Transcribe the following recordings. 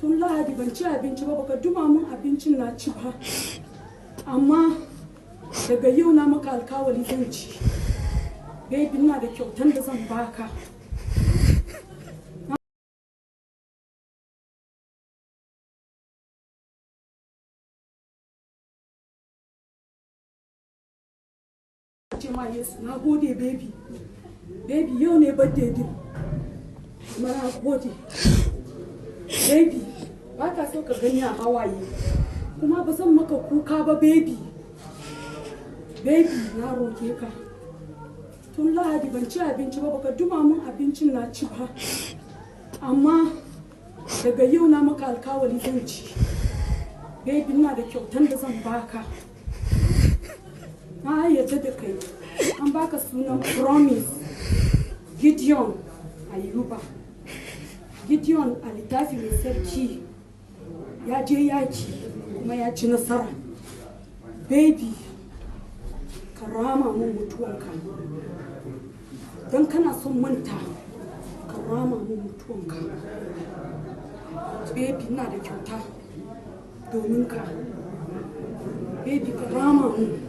Tun Lahadi ban ci abinci ba, baka duma min abincin na ci ba. Amma daga yau na maka alkawali zan ci. Baby, ina da kyautan da zan baka. Ce ma Yesu na gode. Baby, baby, yau ne birthday din, kuma na gode. Baby, ba ka so ka gani a hawaye, kuma ba zan maka kuka ba. Baby, baby, na roke ka. Tun Lahadi ban ci abinci ba, baka duma min abincin na ci ba. Amma daga yau na maka alkawali zan ci. Baby, ina da kyautan da zan baka. Na yarda da kai, an baka sunan Promise Gideon Ayuba. Gideon a Littafi Mai Sarki ya je yaki kuma ya ci nasara. Baby, ka rama mun mutuwanka. Don kana son manta, ka rama mun mutuwanka. Baby, ina da kyauta domin ka. Baby, ka rama mun.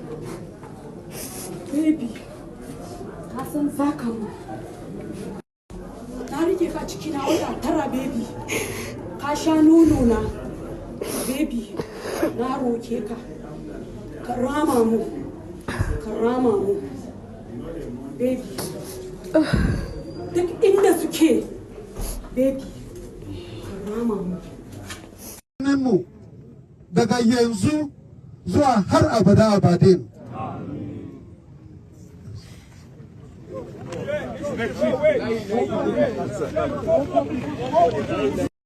Baby, ka san za ka mu. Na rike ka ciki na wata 9. Baby, ka sha nono na. Baby, na roke ka, ka rama mu, ka rama mu. Baby, duk inda suke, baby, ka rama mu. Mu daga yanzu zuwa har abada abadin.